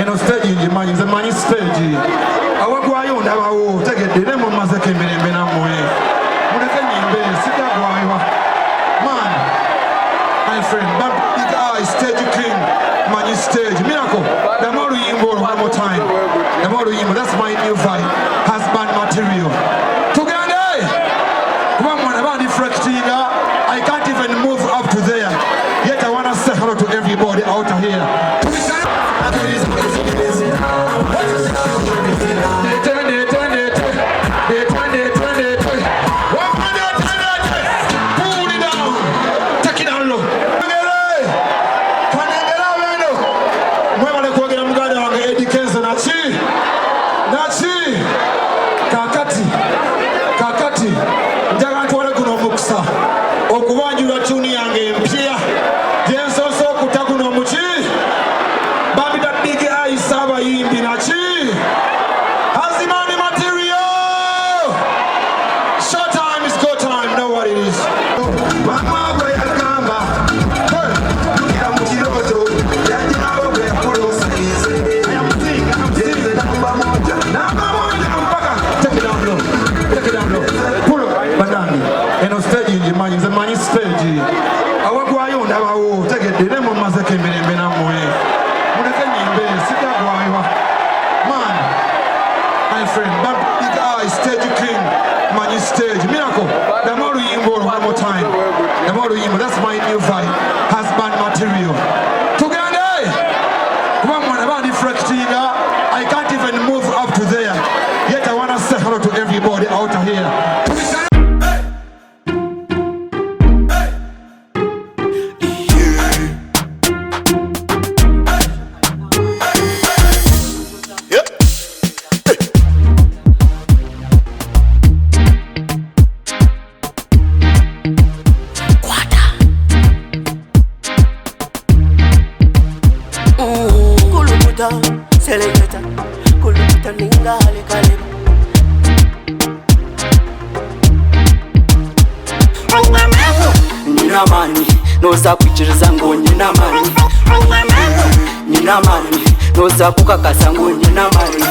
Eno stage ngimanyi, nze manyi stage. Awagwayo ndabawo, tegedde ne mumazeko emirembe nammwe. Muleke nyimbe, sijagwayo. Man, my friend, but Big Eye, stage king, manyi stage. Miracle, ddamu oluyimba olwo one more time. Ddamu oluyimba, that's my new vibe. Husband material. Tugende! Kuba mwana bandiflectinga, I can't even move up to there. Yet I wanna say hello to everybody out here. Pull it down. Take it down low. Kanengere abeno. Mwebale kwogera muganda wange Eddie Kenzo naki? Naki? Kakati. Kakati. Njagala ntwale guno omukisa okubanjula tuni yange empya gye nsoose okuta guno omuki bambita Big Eye Saabayimbi naki Hazimani material. Show time is go time, know what it is. Mama gwe yagamba, hey, Ya mu kirooto yagirawo bwe yakuloosa. I am seeing, I am seeing. Namba moja. Namba moja mpaka. Take it down low. Take it down low. Pull up, banange. Eno stage ngimanyi, nze manyi stage. Awagwayo ndabawo, tegedde ne mumazeko emirembe nammwe. Muleke nyimbe, sijagwayo. Man, my friend, but Big Eye, stage king, manyi stage. Miracle, ddamu oluyimba olwo one more time. Ddamu oluyimba, that's my new vibe. Husband material. Tugende! Kuba mwana bandiflectinga, I can't even move up to there. Yet I wanna say hello to everybody out here. Kulukuta, seleketa, kulukuta ninga halekaleba. Nina amani, noza kwikiriza ngu nyina amani. Nina amani, noza kukakasa ngu nyina amani.